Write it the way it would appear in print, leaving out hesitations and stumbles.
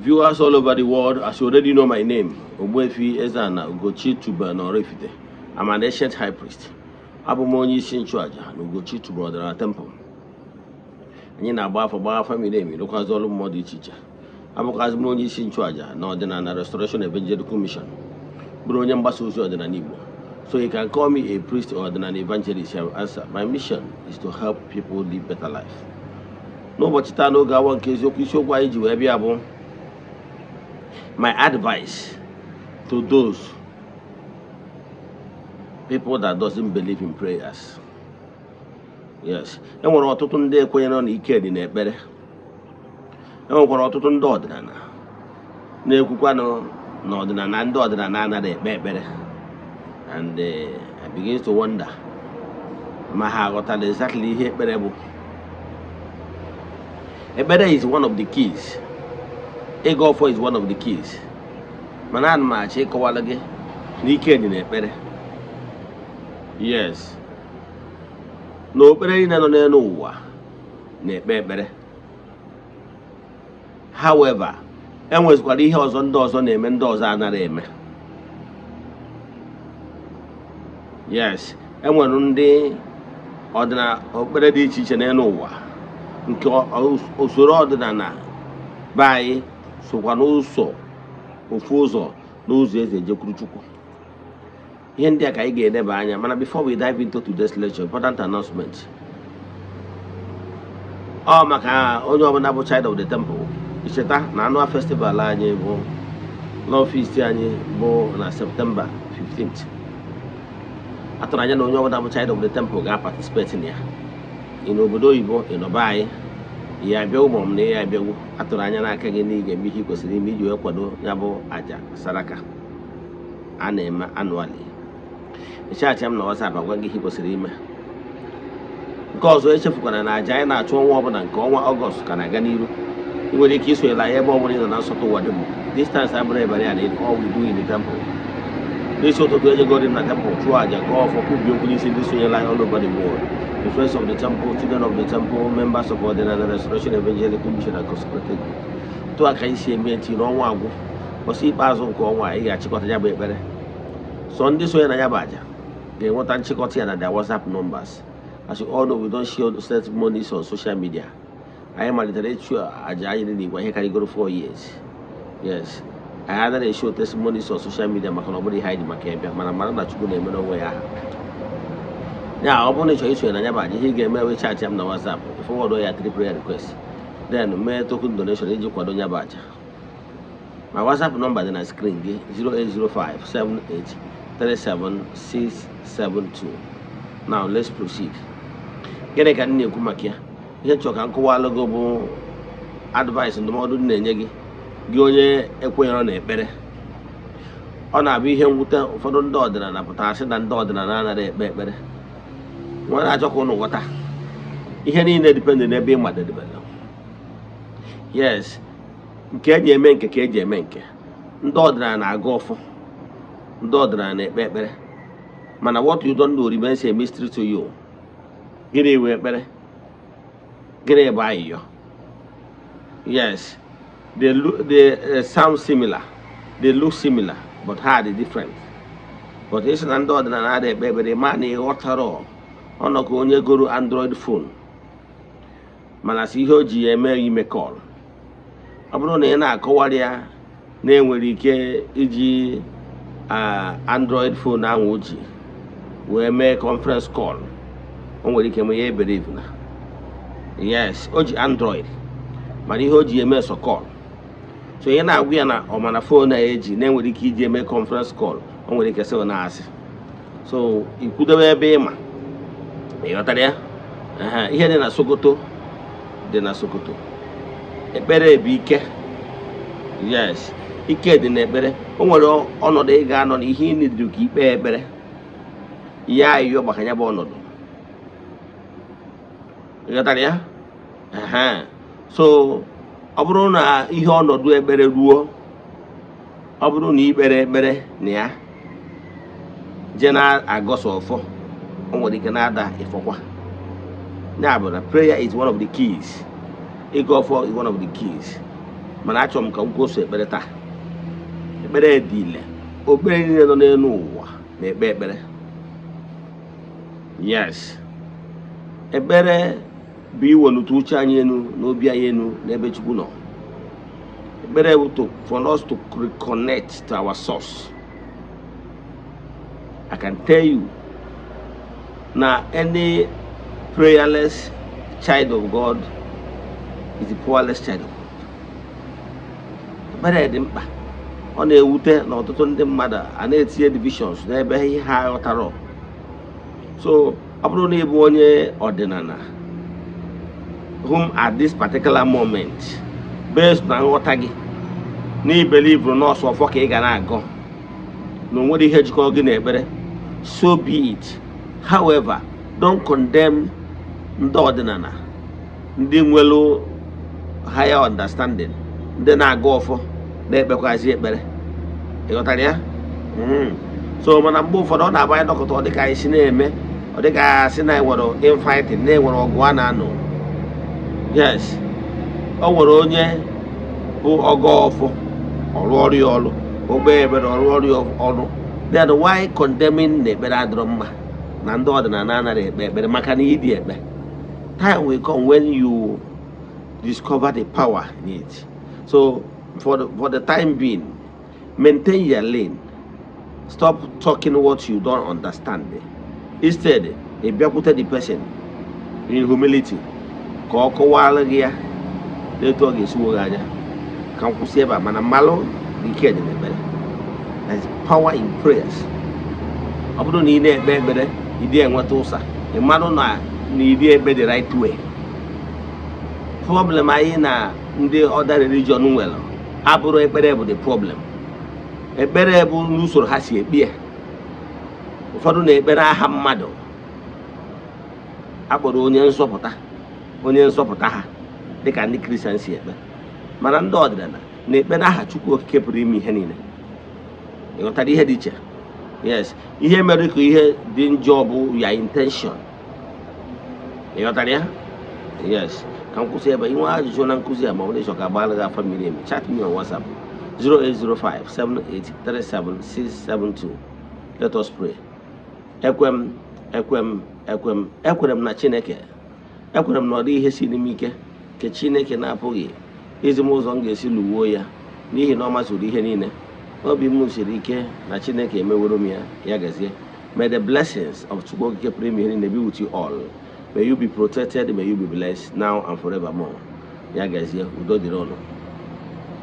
Viewers all over the world, as you already know my name, Ogbuefi Eze-Ana Ugochi Tubelu Oraifite. I'm an ancient high priest. Abụ m onye isi nchụaja na Ugochi Tubelu Ọdịnala Temple. Anyị na-agba afọ, gbaa afa miri emi, rụkwazị ọrụ mmụọ dị iche iche. Abụkwazị m onye isi nchụaja na Ọdịnala Restoration Evangelical Mission, bụrụ onye mgbasa ozi ọdịnala Igbo. So you can call me a priest or an evangelist. I will answer. My mission is to help people live better life. N'ụbọchị taa, n'oge awa nke eziokwu, isiokwu anyị ji wee bịa bụ my advice to those people that doesn't believe in prayers. Yes, e nwere ọtụtụ ndị ekwenyere na ike dị n'ekpere. E nwekwara ọtụtụ ndị ọdịnala na-ekwukwanụ na ọdịnala, ndị ọdịnala anaghị ekpe ekpere, and I begin to wonder ma ha aghọtara exactly ihe ekpere bụ. Ekpere is one of the keys. Ịgọ ọfọ is one of the keys. Mana ana m achọ ịkọwara gị na ike dị n'ekpere. Yes, na okpere niile nọ n'elu ụwa na-ekpe ekpere. However, enwezikwara ihe ọzọ ndị ọzọ na-eme, ndị ọzọ anaghị eme. Yes, enwere ndị ọdịnala, okpere dị iche iche n'elu ụwa, nke usoro ọdịnala be anyị sokwa n'ụzọ, ofu ụzọ n'ụzọ eze ejekwuru Chukwu. Ihe ndị a ka anyị ga-edeba anya. Mana before we dive into today's lecture, important announcement. Ọ maka onye ọbụla bụ child of the temple, icheta na annual festival anyị bụ Love Feast anyị bụ na September 15th. Atụrụ anya na onye ọbụla bụ child of the temple ga-participate na ya. Ị n'obodo oyibo, ị nọba anyị, ya abịawo, ma ọ bụ na ya abịawo, atụrụ anya n'aka gị na ị ga-eme ihe ị kwesịrị ime iji wee kwado ya bụ aja saraka a na-eme annually. Ịchaachị m na WhatsApp, agwa gị ihe ị kwesịrị ime. Nke ọzọ, echefukwana na aja anyị na-achụ ọnwa ọbụla, nke ọnwa Ọgọst ka na-aga n'iru. Ị nwere ike isonyela anyị ebe ọbụla ị nọ na nsọtụ ụwa dum. Distance abụrụ ebere ya na all we do in the temple. N'isi ụtụtụ, ejegori m na temple, chụọ aja, gọọ ọfọ, kwubie okwu n'isi ndị sonyela anyị all over the world, the friends of the temple, children of the temple, members of Ọdịnala Restoration Evangelical Mission and Consecrated Group. Tụ aka anyị si eme ntị n'ọnwa agwụ, ụbọchị ikpeazụ nke ọnwa a, ị ga-achịkọta ya bụ ekpere. Sọ ndị sonye na ya bụ aja ga-enweta nchịkọta ya na their WhatsApp numbers. As you all know, we don't share testimonies on social media. Anyị malitere ịchụ aja anyị n'igwe ihe karịgoro 4 years. Yes, anyị anaghị eshow testimonies on social media maka na ọ bụrụ ihe anyị ji maka ya bịa. Mana mara na Chukwu na-emere onwe ya aha ya. Ọ bụrụ na ị chọrọ isonye na ya bụ aja, ihe ị ga-eme wee chat m na WhatsApp, forward ya three prayer request, then mee token donation iji kwado ya bụ aja. Ma WhatsApp nọmba dị na screen gị, 08057837672. Now let's proceed. Gịnị ka m na-ekwu maka ya? Ihe chọrọ ka m kọwalụ gị bụ advice, ndụmọdụ m na-enye gị, gị onye ekwenyere na ekpere. Ọ na-abụ ihe mwute, ụfọdụ ndị ọdịnala pụtara sị na ndị ọdịnala anaghị ekpe ekpere. Nwa na-achọ ka ụnụ ghọta, ihe niile depend n'ebe ị madedebere. Yes, nke eji eme nke ka eji eme nke. Ndị ọdịnala na-agọ ọfọ, ndị ọdịnala na-ekpe ekpere, mana what you don't know remains a mystery to you. Gịnị bụ ekpere? Gịnị bụ ayịyọ? Yes, they look, they sound similar, they look similar, but ha dị different. But ịsị na ndị ọdịnala adịghị ekpe ekpere, ma na ịghọtara ọnọkọ onye goro Android phone, mana sị ihe o ji ya eme ime call. Ọ bụrụ na ị na-akọwara ya na enwere ike iji Android phone ahụ o ji wee mee conference call, o nwere ike mee ya ebelieve na yes, o ji Android, mana ihe o ji eme sọ call. So ihe na-agwa ya na ọ mana phone a eji na enwere ike iji eme conference call, o nwere ike sị ọ na-asị. So ikwudobe ebe ị ma ị ghọtara ya. Ehe, ihe dị na Sokoto dị na Sokoto. Ekpere bụ ike. Yes, ike dị n'ekpere. O nwere ọnọdụ ị ga-anọ na ihe ị nidiri ka ikpe ekpere ihe ayịyọ maka ya bụ ọnọdụ. Ị ghọtara ya? Ehe. So ọ bụrụ na ihe ọnọdụ ekpere ruo, ọ bụrụ na ikpere ekpere na ya jee na-agọsọ ọfọ, o nwere ike na-ada ịfọkwa. Ya bụ na prayer is one of the keys. Ịgọ ọfọ is one of the keys. Mana achọrọ m ka m kwuo so ekpere taa. Ekpere dị ile. Okpere niile nọ n'elu ụwa na-ekpe ekpere. Yes, ekpere bụ iwelite uche anyị elu na obi anyị elu n'ebe Chukwu nọ. Ekpere bụ for us to reconnect to our source. I can tell you na any prayerless child of God is a powerless child of God. Ekpere dị mkpa. Ọ na-ewute na ọtụtụ ndị mmadụ a na-etinye divisions n'ebe ihe ha ghọtara. So ọ bụrụ na ị bụ onye ọdịnala whom at this particular moment, based na nghọta gị na i believe na ọsọ ọfọ ka ị ga na-agọ, na o nwere ihe jikọrọ gị na ekpere, so be it. However, don't condemn ndị ọdịnala, ndị nwere higher understanding, ndị na-agọ ọfọ na-ekpekwazi ekpere. Ị ghọtara ya? So mana mgbe ụfọdụ ọ na-abụ anyị nọkọta, ọ dịka anyị si na-eme, ọ dịka asị na enwere infighting, na-enwere ọgụ a na-anụ. Yes, o nwere onye bụ ọgọ ọfọ, ọrụ ọrụ ya ọrụ, ogbe ekpere, ọrụ ọrụ ya ọrụ. Then why condemning na ekpere adịrọ mma, na ndị ọdịnala anaghị ekpe ekpere? Maka na ịdị ekpe, time will come when you discover the power in it. So for the time being, maintain your lane. Stop talking what you don't understand. Instead, ị bịakwute the person in humility ka ọ kọwara gị ya n'etu ọ ga-esi gị anya. Ka m kwụsị ebe a, mana mmalụ na ike dị n'ekpere. There is power in prayers. Ọ bụrụ na ị na-ekpe ekpere, ị dị enweta ụsa, ị marụ na ị dị ekpe the right way. Problem anyị na ndị other religion nwere abụrụ ekpere bụ the problem. Ekpere bụ n'usoro ha si ekpe ya. Ụfọdụ na-ekpere aha mmadụ akpọrọ onye nzọpụta, onye nzọpụta ha, dịka ndị Kristian si ekpe. Mana ndị ọdịnala na-ekpe n'aha Chukwu Okike pụrụ ime ihe niile. Ị ghọtara ihe dị iche? Yes, ihe mere ka ihe dị njọ bụ ya intention. Ị ghọtara ya? Yes, ka m kwụsị ebe. Inwe ajụjụ na nkụzi a, ma ọ bụrụ ịchọ ka agbaala gị afa miri emi, chat me on WhatsApp 0805 7837672. Let us pray. Ekwe m, ekwe m, ekwe m, ekwere m na Chineke. Ekwere m na ọ dị ihe siri m ike nke Chineke na-apụghị izi m ụzọ m ga-esi lụwuo ya, n'ihi na ọ mazuru ihe niile. Obi m siri ike na Chineke emeworo m ya. Ya gazie. May the blessings of Chukwu Okike pụrụ ime ihe niile be with you all. May you be protected, may you be blessed now and forevermore. Ya gazie, udo dịrị ụnụ.